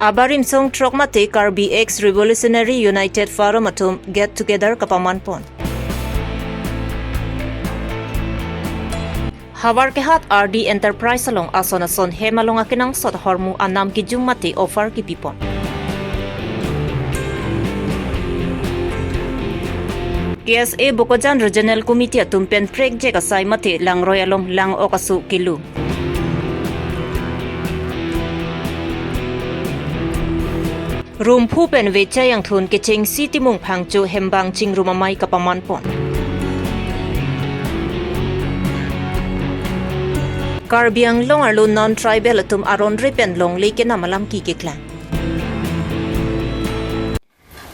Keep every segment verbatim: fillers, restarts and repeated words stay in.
Abarim song throk mate Karbi Ex Revolutionary United Forum atum get together kapaman pon. Havar kehat R D Enterprise along ason ason hem along akenangsot ahormu anam kejung mate offer kipipon. K S A Bokajan Regional Committee atum pen prekjek asai mate langroi along lang-ok aso kelu. Rumphu pen Vecha Yangthun kechengsi Timung Phangcho hembang chingrum amei kapaman pon. Karbi Anglong arlo non-tribal atum aron re pen longle kenam alam kikeklang.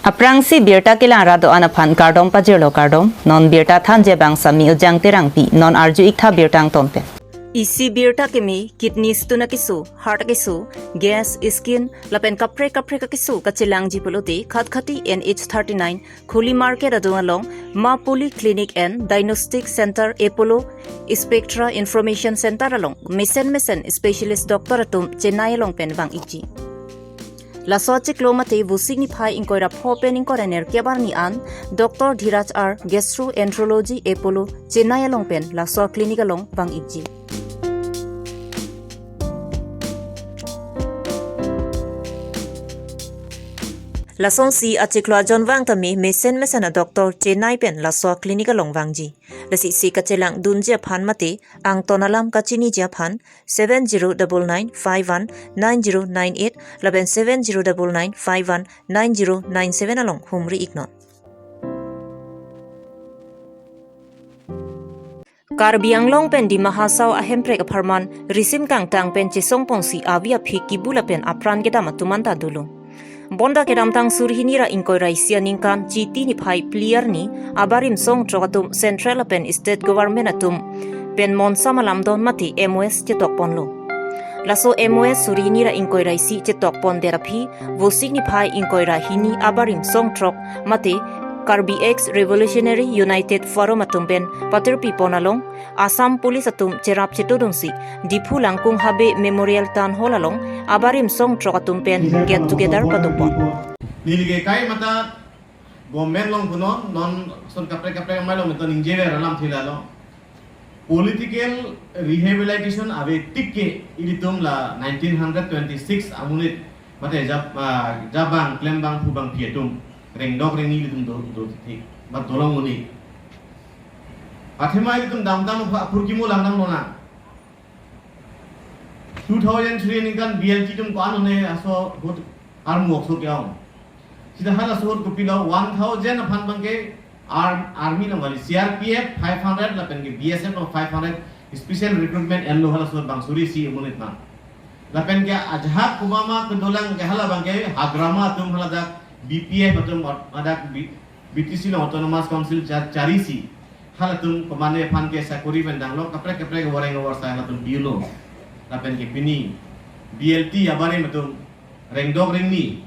Aphrangsi birta kelang ra do-an aphan kardom pajirlo, kardom. Non birta thanji abang Sami Ujang Terangpi, non arju-ik tha birta angton pen. Isi birta keme, kidney stone akeso, heart akeso, gas, skin, lapen kaprek kaprek akeso kachelangji pulote Khatkhati N H thirty-nine, Khuli Market adung along, Ma Polyclinic and Diagnostic Center, Apollo Spectra Information Center along mesen mesen specialist doctor atum Chennai along pen vang-ikji. Laso achiklo mate Vosik niphai ingkoi ra pho pen ingkoi ra nerkep arni an Doctor Dhiraj R, Gastroenterology, Apollo, Chennai along pen laso clinic along vang-ikji. Lasonsi achiklo ajon vang tame mesen mesen a-doctor Chennai pen laso clinic along vangji. Lasi isi kachelang dunji aphan mate angton alam kachiniji aphan seven zero double nine five one nine zero nine eight lapen seven zero double nine five one nine zero nine seven along humri-iknon. Karbi Anglong pen Dima Hasao ahemprek apharman risim kangtang pen chesong ponsi avi aphik kibu lapen apran kedam atum anta dolo. Bonta kedamtang suri hini ra ingkoi ra isi aningkan Chiti niphai phli arni abarim song throk atum central lapen state government atum pen monsam alamdon mate M O S chetok ponlo. Laso M O S suri hini ra ingkoi ra isi chetok pondet aphi Vosik niphai ingkoi ra hini abarim song throk mate Karbi Ex Revolutionary United Forum atum pen patirpi pon along Assam Police atum cherap chetudunsi Diphu Langkung Habe Memorial Town Hall along abarim song throk atum pen get together padopon. Neli ke kai mata government along punon non ason kaprek kaprek amei along meton ningjever alam thilalo. Political rehabilitation ave tik ke ilitum la nineteen hundred twenty-six amonit mate jab, ah, jabang klembang phubang phi atum rengdok rengni ilitum do do thik ba dolong uni. Athema ilitum damdam aphu apur kimo langdam lona. Two thousand three ningkan B L T atum ko-an one aso ahut armu ok so ke-ong. Sita halaso ahut kopilo one thousand aphan abangke arm, army nang kali C R P F five hundred lapen ke B S F nang five hundred special recruitment enlo halaso ahut bang suri isi amonit ma. Lapen ke ajahak kumama kedolang ke hala abangke Hagrama atum haladak B P F atum ot-, adak B-, B T C along Autonomous Council cha-, chari isi. Halatum komatne aphan ke sakori pen danglo kaprek kaprek wareng warsai halatum piulo. Lapen ke pini B L T abarim atum rengdok rengni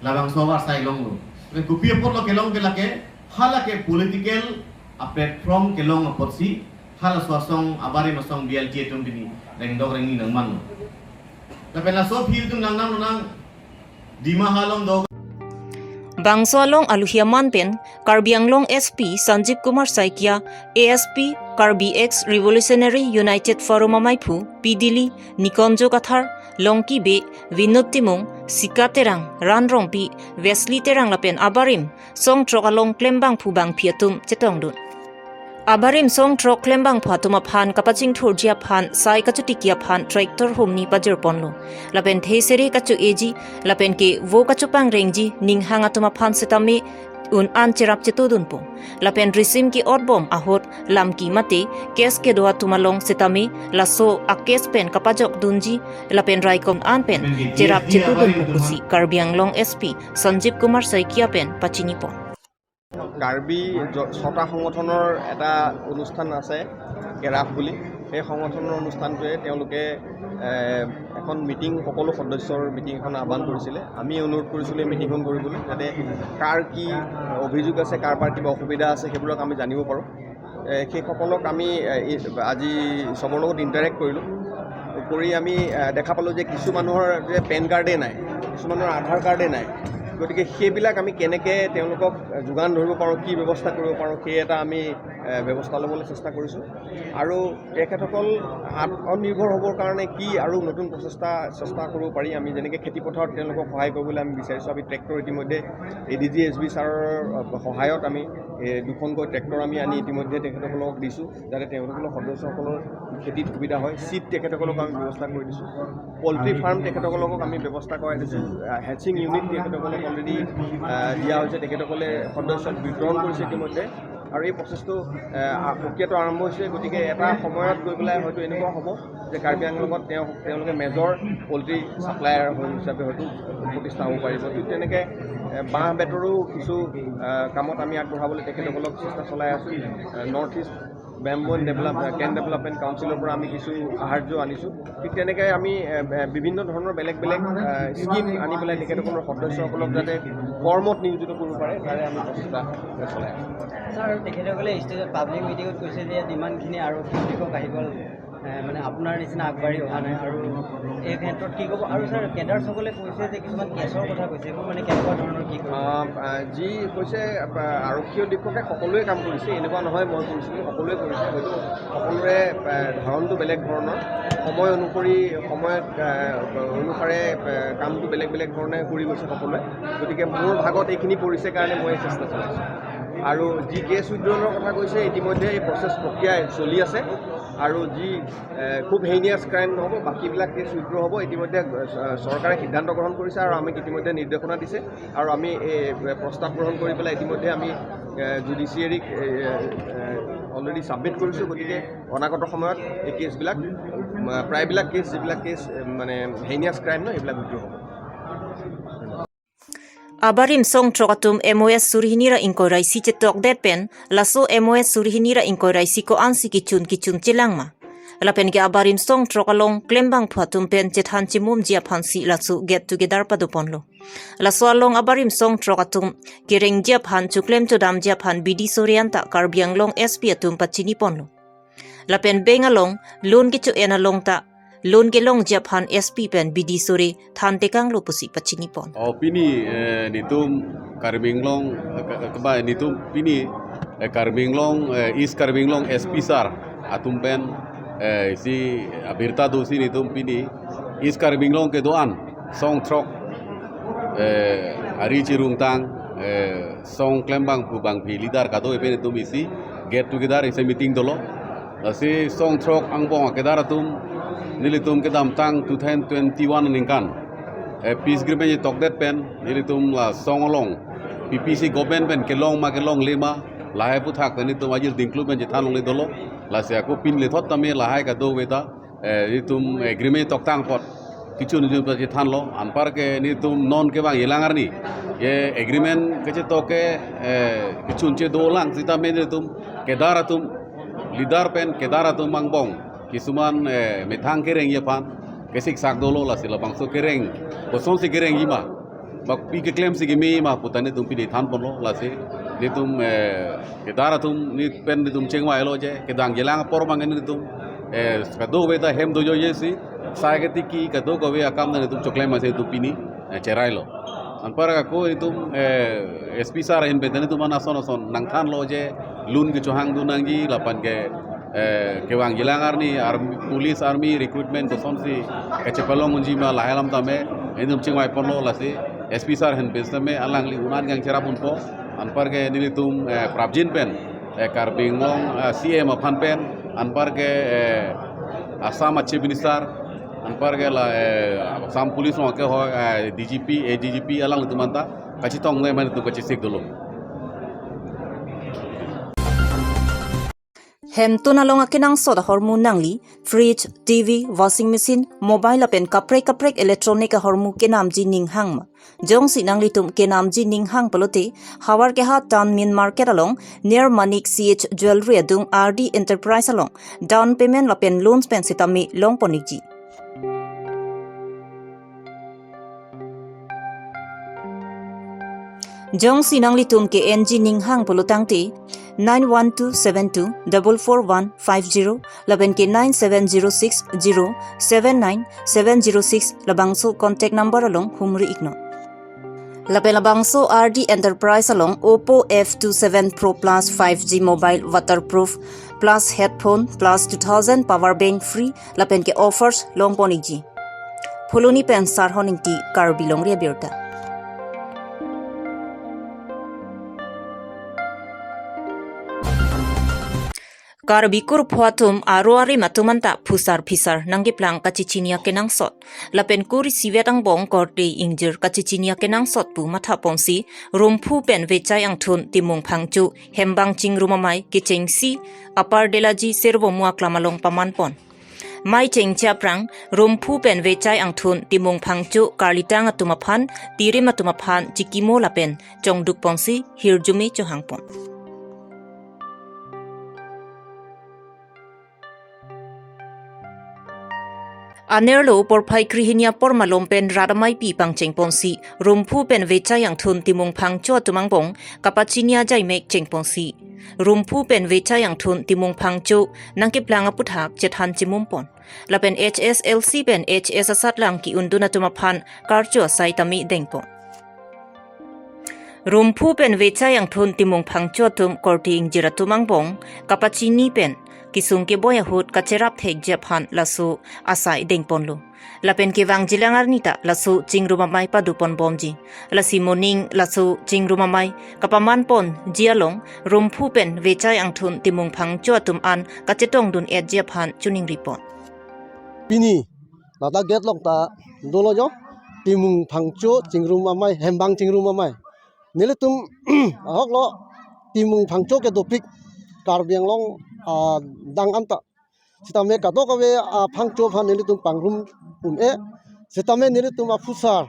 labangso warsai longlo. Lapen kopi apotlo kelong ke lake, hala ke political a-platform kelong apotsi, halaso asong abarim asong B L T atum pini rengdok rengni nangmanlo. Lapen laso aphi ilitum nang nang nang Dima Hasao along do. Bangso along aluhi aman pen Karbi Anglong S P Sanjeev Kumar Saikia, A S P Karbi Ex Revolutionary United Forum amaiphu P Dili, Nikonjo Kathar, Longki Bey, Vinod Timung, Sika Terang, Ran Rongpi, Wesley Terang lapen abarim song throk along klembang phubang phi atum chetongdun. Abarim song throk klembang phu atum aphan kapachingthurji aphan sai kachotiki aphan tractor humni pajirponlo. Lapen thesere kacho-eji, lapen ke vo kachopangrengji ninghang atum aphan setame un-an cherap chetudunpo. Lapen risim ke-otbom ahut lamki mate case kedo atum along setame laso a-case pen kapajokdunji, lapen raikom an pen cherap chetudunpo pusi Karbi Anglong S P Sanjeev Kumar Saikia pen pachinipon. Karbi জ-, ছটা সংগঠনৰ এটা অনুষ্ঠান আছে, কেৰাফ বুলি। সেই সংগঠনৰ অনুষ্ঠানটোৱে তেওঁলোকে, এ, এখন মিটিং, সকলো সদস্যৰ মিটিং এখন আহ্বান কৰিছিলে। আমি অনুৰোধ কৰিছিলোঁ এই মিটিংখন কৰিবলৈ, যাতে কাৰ কি অভিযোগ আছে, কাৰোবাৰ কিবা অসুবিধা আছে, সেইবোৰক আমি জানিব পাৰোঁ। এ, সেইসকলক আমি, এ, এই, আজি চবৰ লগত ইণ্টাৰেক্ট কৰিলোঁ। কৰি আমি আহ, দেখা পালোঁ যে কিছু মানুহৰ যে পেন কাৰ্ডেই নাই, কিছুমানৰ আধাৰ কাৰ্ডেই নাই। গতিকে সেইবিলাক আমি কেনেকে তেওঁলোকক যোগান ধৰিব পাৰোঁ, কি ব্যৱস্থা কৰিব পাৰোঁ, সেই এটা আমি আহ, ব্যৱস্থা ল'বলৈ চেষ্টা কৰিছোঁ। আৰু তেখেতসকল আত্মনিৰ্ভৰ হ'বৰ কাৰণে কি আৰু নতুন প্ৰচেষ্টা চেষ্টা কৰিব পাৰি, আমি যেনেকে খেতি পথাৰত তেওঁলোকক সহায় কৰিবলৈ আমি বিচাৰিছোঁ। আমি ট্ৰেক্টৰ ইতিমধ্যে A D G S B ছাৰৰ আহ, সহায়ত আমি এ, দুখনকৈ ট্ৰেক্টৰ আমি আনি ইতিমধ্যে তেখেতসকলক দিছোঁ, যাতে তেখেতসকলৰ সদস্যসকলৰ খেতিত সুবিধা হয়। চিট তেখেতসকলক আমি ব্যৱস্থা কৰি দিছোঁ। পলট্ৰি ফাৰ্ম তেখেতসকলক আমি ব্যৱস্থা কৰাই দিছোঁ। আহ, হেচিং ইউনিট তেখেতসকলক অলৰেডি দিয়া হৈছে, তেখেতসকলে সদস্যক বিতৰণ কৰিছে ইতিমধ্যে। আৰু এই প্ৰচেছটো আহ, প্ৰক্ৰিয়াটো আৰম্ভ হৈছে। গতিকে এটা সময়ত গৈ পেলাই হয়তো এনেকুৱা হ'ব যে কাৰ্বি আংলঙত তেওঁ তেওঁলোকে মেজৰ পলট্ৰি ছাপ্লায়াৰ হিচাপে হয়তো প্ৰতিষ্ঠা হ'ব পাৰিব। ঠিক তেনেকে এ, বাঁহ বেতৰো কিছু আহ, কামত আমি আগবঢ়াবলৈ তেখেতসকলক চেষ্টা চলাই আছোঁ। আহ, নৰ্থ ইষ্ট বেম্বু এণ্ড ডেভেলপ কেন ডেভেলপমেণ্ট কাউন্সিলৰ পৰা আমি কিছু সাহায্য আনিছোঁ। ঠিক তেনেকে আমি এ, এ, বিভিন্ন ধৰণৰ বেলেগ বেলেগ আহ, স্কিম আনি পেলাই তেখেতসকলৰ সদস্যসকলক যাতে কৰ্মত নিয়োজিত কৰিব পাৰে, তাৰে আমি প্ৰচেষ্টা চলাই আছোঁ। ছাৰ, তেখেতসকলে ষ্টেজত পাব্লিক মিটিঙত কৈছে যে ইয়াত ইমানখিনি আৰক্ষী অধীক্ষক আহি গ'ল, এ, মানে আপোনাৰ নিচিনা আগবাঢ়ি অহা নাই, আৰু এই ক্ষেত্ৰত কি ক'ব? আৰু ছাৰ, কেডাৰ্ছসকলে কৈছে যে কিছুমান কেছৰ কথা কৈছে, এইবোৰ মানে কেনেকুৱা ধৰণৰ, কি ক'ব? আহ, আহ, যি কৈছে আহ, আৰক্ষী অধীক্ষকে সকলোৱে কাম কৰিছে, এনেকুৱা নহয় মই কৰিছোঁ বুলি, সকলোৱে কৰিছে। হয়তো সকলোৰে আহ, ধৰণটো বেলেগ ধৰণৰ, সময় অনুসৰি সময়ত আহ, অনুসাৰে আহ, কামটো বেলেগ বেলেগ ধৰণে কৰি গৈছে সকলোৱে। গতিকে মোৰ ভাগত এইখিনি পৰিছে কাৰণে মই এই চেষ্টা চলাইছোঁ। আৰু যি কেছ উইথড্ৰলৰ কথা কৈছে, ইতিমধ্যে এই প্ৰচেছ প্ৰক্ৰিয়া চলি আছে। আৰু যি এ, খুব হেইনিয়াছ ক্ৰাইম নহ'ব, বাকীবিলাক কেছ উইথড্ৰ হ'ব। ইতিমধ্যে আহ, চৰকাৰে সিদ্ধান্ত গ্ৰহণ কৰিছে আৰু আমাক ইতিমধ্যে নিৰ্দেশনা দিছে। আৰু আমি এই এ, প্ৰস্তাৱ গ্ৰহণ কৰি পেলাই ইতিমধ্যে আমি জুডিচিয়েৰীক অলৰেডি ছাবমিট কৰিছোঁ। গতিকে অনাগত সময়ত এই কেছবিলাক আহ, প্ৰায়বিলাক কেছ, যিবিলাক কেছ এ, মানে হেইনিয়াছ ক্ৰাইম ন, এইবিলাক উইথড্ৰ হ'ব। Abarim song throk atum M O S suri hini ra ingkoi ra isi chetok det pen, laso M O S suri hini ra ingkoi ra isi ko-ansi kechun kechun chelang ma. Lapen ke abarim song throk along klembangphu atum pen chethan chemumji aphansi laso get together padoponlo. Laso along abarim song throk atum kerengji aphan, choklem chodamji aphan bidi sore anta Karbi Anglong S P atum pachiniponlo. Lapen bank along loan kecho-en along ta loan kelongji aphan S P pen bidi sore thantekanglo pusi pachinipon. O pini, eh, netum Karbi Anglong, eh, ke-, keba netum pini, eh, Karbi Anglong, eh, East Karbi Anglong S P sir atum pen, eh, isi abirta dosi netum pini East Karbi Anglong kedo-an song throk, eh, ari chirungtang, eh, song klembangphu bangphi leader kado-an pen netum isi get together isi meeting dolo. Lasi song throk angbong akedar atum nelitum kedamtang two thousand twenty-one aningkan, eh, peace agreement chetok det pen nelitum la song along P P C government pen kelong ma kelongle ma, lahai aphuthak ta netum ajir dingklu pen chethan longle dolo. Lasi ako pini lethot tame lahai kado-an ta, eh, netum agreement toktang apot kechun kechun pen chethanlo. Anpar ke netum non kevang elang arni, ye agreement kechetok ke, eh, kechun chedolang sitame netum kedar atum, leader pen kedar atum angbong kisuman, eh, methang kerengji aphan kesiksak dolo. Lasi labangso kereng, kosonsi kerengji ma, bak pi keklemsi keme ma pu ta netum pini thanponlo. Lasi netum, eh, kedar atum ni pen netum chingvailo je kedang jelang apor abang netum, eh, kado-an ta hem dojoijesi sai ketiki kadokave akam ta netum choklem masi netum pini, eh, cherailo. Anpar ako netum, eh, S P sir ahin pen ta netum an ason ason nangthanlo je loan kechohangdun nangji lapen ke, eh, kevang jilang arni army, police army recruitment kosonsi kachepalong unji ma lahai alam tame netum chingvaiponlo. Lasi S P sir ahin pen tame alangli un-an kangcherap unpo. Anpar ke nelitum, eh, prapjin pen, eh, Karbi Anglong, eh, C M aphan pen, anpar ke, eh, Assam Chief Minister, anpar ke la, eh, Assam Police along ke ho, eh, D G P, A D G P alanglitum anta kachetong ne mane tu kachesik dolo. Hemtun along akenangsot ahormu nangli, fridge, T V, washing machine, mobile lapen kaprek kaprek electronic ahormu kenamji ninghang ma. Jongsi nanglitum kenamji ninghang pulote, Howraghat Town Main Market along near Manik C H Jewellery adung R D Enterprise along down payment lapen loans pen sitame longpon-ikji. Jongsi nanglitum ke-enji ninghang pulotangte, nine one two seven two double four one five zero lapen ke nine seven zero six zero seven nine seven zero six labangso contact number along humri iknon. Lapen labangso R D Enterprise along Oppo F two seven Pro Plus five G mobile waterproof plus headphone plus two thousand power bank free lapen ke offers longpon ikji. Phuloni pen Sarhon Ingti, Karbi Longri Abirta. Karbi kurpho atum aro arim atum anta phusar phisar nangkeplang kachechini akenangsot. Lapen kurisivet angbong korte ingjir kachechini akenangsot pu mathaponsi Rumphu pen Vechai Angthun Timung Phangcho Hembang Chingrum Amei kechengsi Upper Delaji Servomu aklam along pamanpon. Mei chengche aphrang Rumphu pen Vechai Angthun Timung Phangcho karlitang atum aphan, tirim atum aphan chikimo lapen chongdukponsi hirjume chohangpon. Anerlo porphai krehini apor malom pen rat ameipi pangchengponsi Rumphu pen Vechai Angthun Timung Phangcho atum angbong kapachini ajaimek chengponsi Rumphu pen Vechai Angthun Timung Phangcho nangkeplang aputhak chethan chimumpon. Lapen H S L C pen H S asatlang ki-undun atum aphan karcho asai tame dengpon. Rumphu pen Vechai Angthun Timung Phangcho atum korte ingjir atum angbong kapachini pen kesung keboi ahut kacherap thekji aphan laso asai dengponlo. Lapen kevangjilang arni ta laso chingrum amei padoponbomji. Lasi moning laso chingrum amei kapamanponji along Rumphu pen Vechai Angthun Timung Phangcho atum an kachetongdun-etji aphan choningripon. Pini ladak gate along ta dolo jo, Timung Phangcho chingrum amei, Hembang Chingrum Amei. Nelitum ahoklo Timung Phangcho kedopik Karbi Anglong, ah, adang anta. Sitame kadokave, ah, phangcho aphan nelitum pangrum un-e. Sitame nelitum aphusar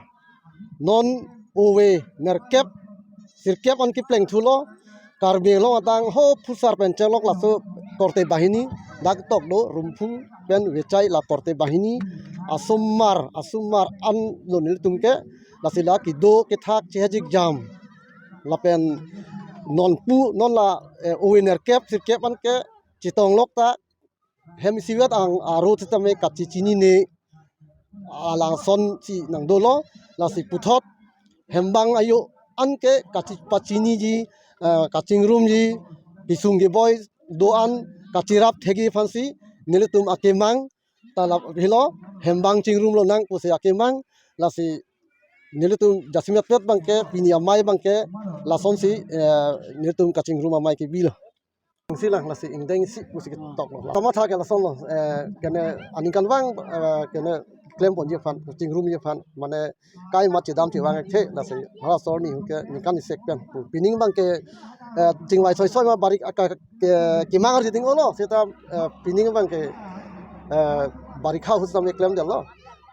non ove nerkep sirkep an keplengthulo. Karbi Anglong adang ho phusar pen chenglok laso korte banghini dak tok do, Rumphu pen Vechai la korte banghini asomar, asomar an lo nelitum ke. Lasi la kedo kethak chehejik jam lapen non pu non la, eh, ove nerkep sirkep an ke chetonglok ta hem isivet ang aro sitame kachechinine alasonsi nangdolo. Lasi puthot Hembang ayo an ke kachi-, pachiniji, eh, kachingrumji, kesung keboi do-an kacherap thekji aphansi nelitum akemang ta la helo, Hembang Chingrum lonang pusi akemang. Lasi nelitum jasemet pet abangke pini amei abangke lasonsi, eh, nelitum kachingrum amei kebilo. Silang lasi ingdeng si pusi ketoklo. Tama tha ke lasonlo, eh, kene aningkanvang, eh, kene klemponji aphan, chingrumji aphan, mane kai mat chedam chevang-ekthe, lasi halaso arni ke ningkan isek pen. Pining abangke, eh, chingvai soisoi ma barik aka ke, kemang arjiding olo, seta, eh, pining abangke, eh, barikha ahut sitame klemdetlo.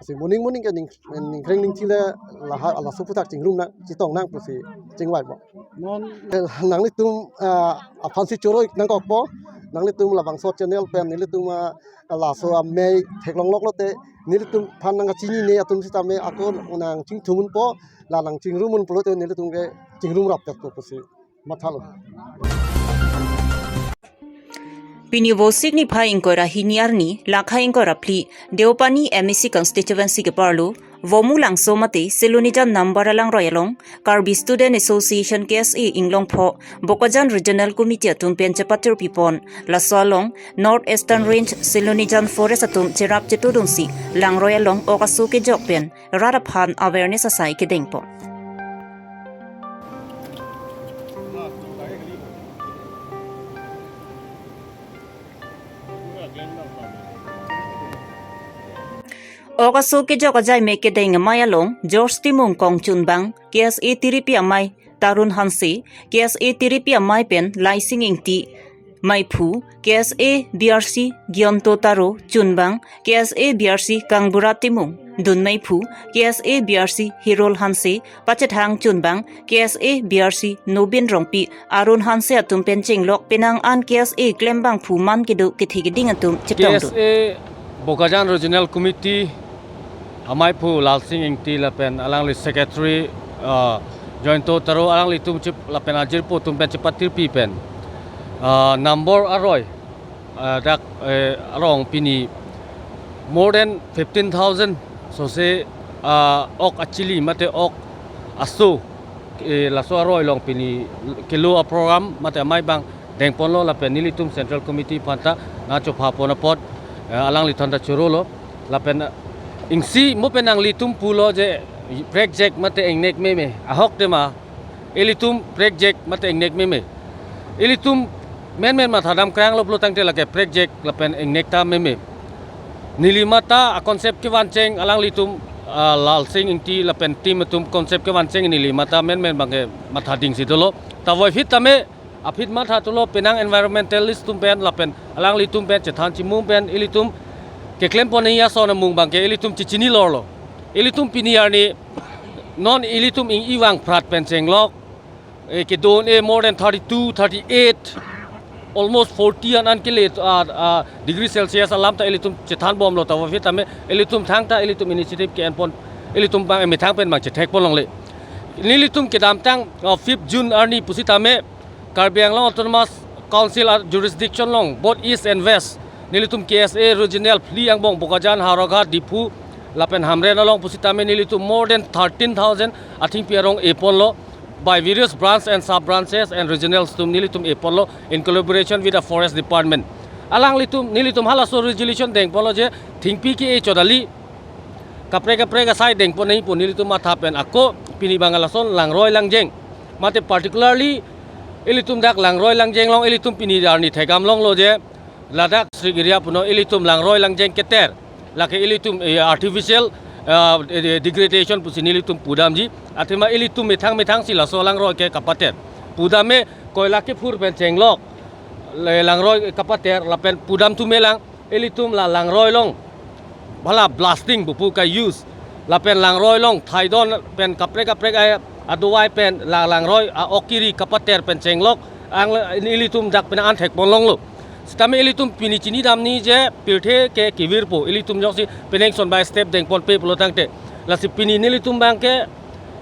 Si moning moning ke ning, ningkreng ningthi le lahai laso aputhak chingrum nang, chetong nang pusi chingvaipo. Non, eh, nanglitum, eh, aphansi choro-ik nangkokpo, nanglitum labangso channel pen nelitum, eh, laso amei theklonglok lote, nelitum aphan nangkachinine atum sitame ako nangchingthum unpo, la nangchingrum un pulote nelitum ke chingrum raptetpo pusi mathalo. Pini Vosik niphai ingkoi ra hini arni, lakha ingkoi ra phli, Deopani M A C constituency keparlo, Vomu Langso mate Silonijan number alangroi along, Karbi Student Association K S A Inglongpho, Bokajan Regional Committee atum pen chepatirpipon, laso along, North Eastern Range Silonijan Forest atum cherap chetodunsi, langroi along ok aso kejok pen, rat aphan awareness asai kedengpo. Ok aso kejok ajaimek kedeng amei along, George Timung kongchunbang, K S A tiripi amei, Tarun Hanse, K S A tiripi amei pen Laising Ingti, meiphu, K S A B R C Gionto Taro chunbang, K S A B R C Kangbura Timung, dun meiphu, K S A B R C Hirol Hanse, pachethang chunbang, K S A B R C Nobin Rongpi, Arun Hanse atum pen chenglok penang an K S A klembangphu man kedo kethe keding atum chetongdun. K S A Bokajan Regional Committee ameiphu Lalsing Ingti lapen alangli secretary, ah, Jointo Taro alanglitum chip lapen ajirpo atum pen chepatirpi pen Ah, number aroi, ah, dak, eh, arong pini more than fifteen thousand sose, ah, ok achili mate ok aso, eh, laso aroi along pini kelo aprogram mate amei abang dengponlo lapen nelitum Central Committee aphanta nangchopha pon apot, eh, alangliphan ta chorolo lapen, eh, isi mo pen nanglitum pulo je prekjak mate ingnek meme ahok tema ilitum prekjak mate ingnek meme. Ilitum menmen mathadam kranglo pulo tangte lake prekjak lapen ingnek ta meme. Neli mate a-concept kevancheng alanglitum, ah, Lalsing Ingti lapen team atum concept kevancheng neli mate menmen abangke mathading si dolo. Tavo aphi tame aphi matha thulo penang environmentalist atum pen lapen alanglitum pen chethan chimum pen ilitum keklem pon ason amung abangke ilitum chechini lorlo. Ilitum pini arni non ilitum ing-i vangphrat pen chenglok, eh, kedon-e more than thirty-two, thirty-eight, almost forty an an kele, ah, ah, degree Celsius alam ta ilitum chethan bomlo tavo aphi tame ilitum thangta ilitum initiative ke-en pon ilitum abang methang pen abang chethek pon longle. Nelitum kedamtang, ah, fifth June arni pusitame Karbi Anglong Autonomous Council a-jurisdiction along both East and West nelitum K S A regional phli angbong Bokajan, Howraghat, Diphu lapen Hamren along pusitame nelitum more than thirteen thousand athengpi arong e ponlo by various branch and sub branches and regionals atum nelitum e ponlo in collaboration with the forest department. Alanglitum nelitum halaso resolution dengponlo je thengpi ke-e chot kali kaprek kaprek asai dengpon nangji pu nelitum matha pen ako pini abang lason langroi langjeng. Mate particularly ilitum dak langroi langjeng along ilitum pini arni thekdam longlo je ladak Sri Giri apuno ilitum langroi langjeng keter. Lake ilitum, eh, artificial, ah, eh, degradation pusi nelitum pudamji. Athema ilitum methang methang si laso langroi ke kapater. Pudam me koila kephur pen chenglok le langroi kapater lapen pudam thume lang ilitum la langroi along hala blasting bupu ka-use lapen langroi along thaidon pen kaprek kaprek a, adovai pen la langroi a-ok kiri kapater pen chenglok ang ilitum dak pen an thek pon longlo. Sitame ilitum pini chinidam nangji je pirthe ke kevirpo ilitum jongsi penang son by step dengponpe pulo tangte. Lasi pini nelitum abangke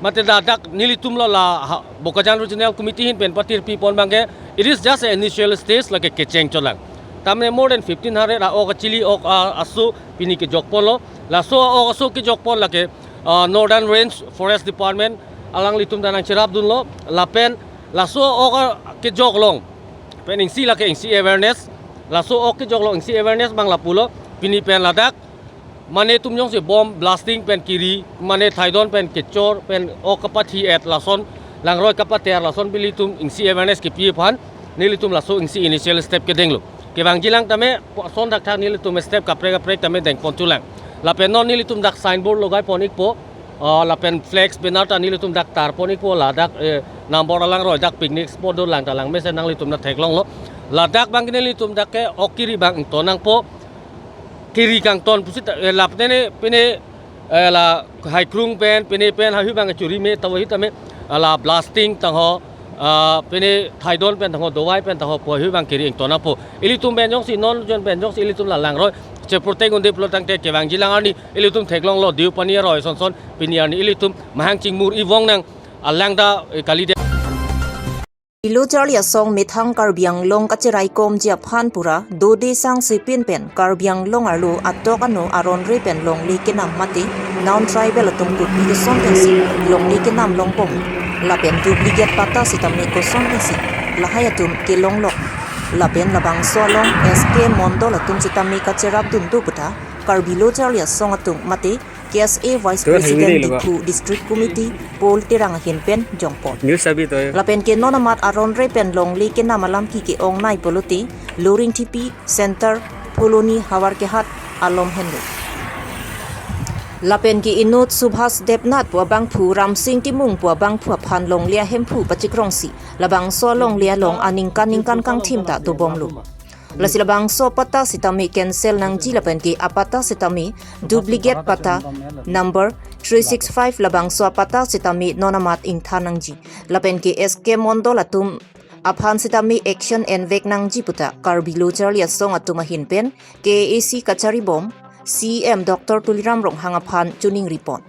mate ladak nelitum lo la ha, Bokajan Regional Committee ahin pen patirpi pon abangke, it is just an initial stage lake kecheng chot lang. Tamne more than fifteen hundred a-ok achili ok a, aso pini kejok ponlo. Laso a-ok aso kejok pon lake, ah, Northern Range Forest Department alanglitum ta nangcherap dunlo lapen laso a-ok a kejok along pen isi lake isi awareness. Laso a-ok kejok along isi awareness abang lapulo. Pini pen ladak mane atum jongsi bomb blasting pen kiri, mane thaidon pen kechor pen ok kapathi-et lason, langroi kapater lason pen ilitum isi awareness kepi aphan nelitum laso isi initial step kedenglo. Kevangji lang tame po-, ason thakthak nelitum step kaprek kaprek tame dengpon thulang. Lapen non nelitum dak signboard logai pon ikpo, ah, lapen flex banner ta nelitum dak tar pon ikpo ladak, eh, Nambor alangroi dak picnic spot dolang ta langmesen nanglitum ta theklonglo. Ladak abang nelitum dak ke ok kiri abang ington nangpo. Kiri kangton pusi ta, eh, lap nene pine, eh, la haikrung pen, pine pen, haihui abang churi me, tavo aphi tame, ah, la blasting tangho, ah, pine thaidon pen tangho, dovai pen tangho, pu haihui abang kiri ington nangpo. Ilitum pen jongsi non jon pen jongsi ilitum la langroi cheprotect un-e pulo tangte kevangji lang arni ilitum theklonglo Deopani aroi son son pini arni ilitum mahang chingmur ivong nang alang ta, eh, kali de. Lo Charli Asong methang Karbi Anglong kacheraikomji aphan pura dode sang sipin pen Karbi Anglong arlo atok ano aron re pen longle kenam mate non-tribal atum kopi koson pensi longle kenam longbom lapen duplicate patta sitame koson pensi lahai atum kelonglok. Lapen labangso along S K Mondol atum sitame kacherap dun do puta Karbi Lo Charli Asong atum mate K S A Vice Tuan President haiwi le ba. Diphu District Committee Paul Terang ahin pen jongpon. News abi to. Lapen ke non amat aron re pen longle kenam alam ke ke-ongnei pulote Loringthepi Center Phuloni Howraghat along henlo. Lapen ke inut Subhas Debnath pu abangphu Ramsing Timung pu abangphu aphan longle ahemphu pachikrongsi labangso alongle along aningkan ningkan kangthim ta dobomlo. Lasi labangso patta sitame cancel nangji lapen ke apatta sitame duplicate patta number three six five labangso apatta sitame non amat ingthan nangji. Lapen ke S K Mondol atum aphan sitame action envek nangji puta Karbi Lo Charli Asong atum ahin pen K A A C kacharibom C E M Doctor Tuliram Ronghang aphan choningri pon.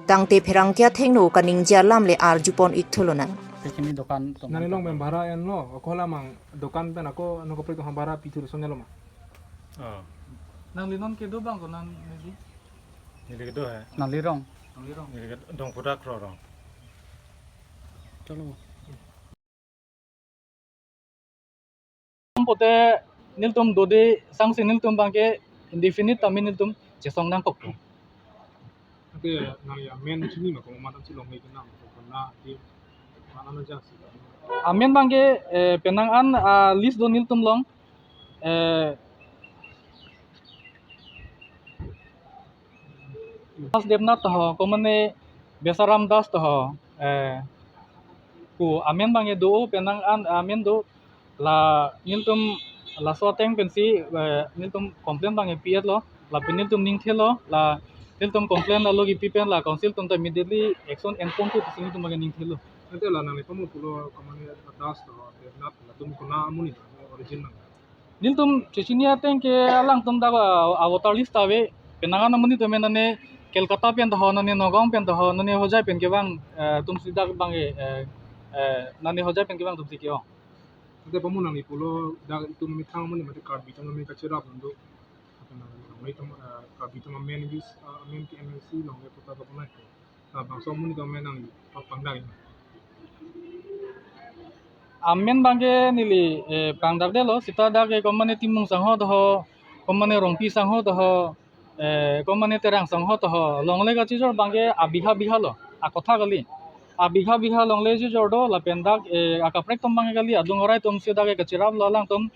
Tangte pherangke athengno kaningje alam le arjupon ik thulo nang. Kini dokan atum. Nangli along pen bhara enlo, ako hala mang dokan pen ako nangkapri atum bhara pithu son lo ma? Oh. Nangli non kedo abang ko nangli? Neli kedo he. Nangli rong. Nangli rong. Neli kedo Dongphudak rong. Chalo. Pote nelitum dode sangsi nelitum abangke indefinite tame nelitum chesong nangkok. Ante nangli amen chini ma komat si longle kenam ko na di mana na jasi. Amen abangke, eh, penang an, ah, list do nelitum along, eh, Das Debnath toho, komane Besaram Das toho, eh, pu amen abangke do, penang an amen do, la nelitum laso ateng pensi, eh, nelitum complain abangke pi-etlo, lapen nelitum ningthelo, la nelitum complain alo kipi pen la council atum ta immediately action enpon tu si nelitum abangke ningthelo. Ante la nangli pamu pulo komane Das toho, Debnath latum kona amonit origin nang. Nelitum chechini ateng ke alangtum dak a, a voter list ave, penang an amonit amen nane Kolkata pen toho, nane Nagaon pen toho, nane Hojai pen kevang, eh, atumsi dak abangke, eh, eh, nane Hojai pen kevang atumsi ke-ong. Ante pamu nangli pulo dak itum methang amonit mate Karbi atum amen kacherap nang do. Apa nang nang itum, eh, Karbi atum amen use, eh, amen ke M L C nang le puta kapunai. Labangso amonit amen nangli pangdak. Amen abangke neli, eh, pangdakdetlo, seta dak ke komane Timung sangho toho, komane Rongpi sangho toho, eh, komane Terang sangho toho, longle kachijor abangke abigha bigha lo, akotha kali. Abigha bigha longle chijor do, lapen dak, eh, akaprek atum abangke kali, adung arai atumsi dak ke kacheraplo alangtum.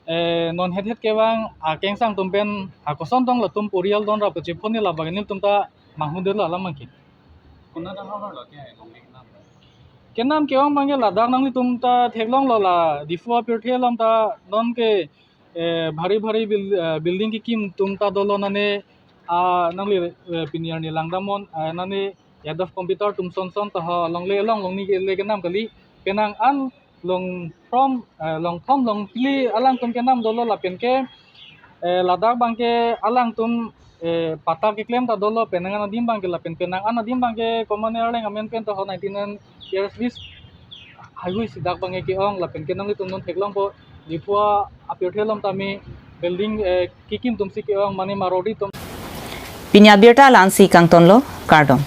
Eh, non het het kevang akengsang atum pen akoson tong latum porial don rap kachephone labang nelitum ta manghudetlo alam abangke. Kona ta hor lo ke ai longle kenam? Kenam ke-ong abangke ladak nanglitum ta theklonglo la Diphu apirthe along ta non ke, eh, bhari bhari buil-, eh, building kekim atum ta dolo nane, ah, nangli, eh, pini arni langdamnon, eh, nane Yadav Computer atum son son toho longle along longni kele kenam kali, penang an longthom, eh, longthom longphli alangtum kenam dolo lapen ke, eh, ladak abangke alangtum, eh, patta keklem ta dolo penang an adim abangke lapen penang an adim abangke komane Arleng amen pen toho ninety-nine years lease highway si dak abangke ke-ong lapen ke nanglitum non theklongpo Diphu apirthe along tame building, eh, kekim atumsi ke-ong mane marodi atum. Pini abirta la-ansi kangtonlo, kardom.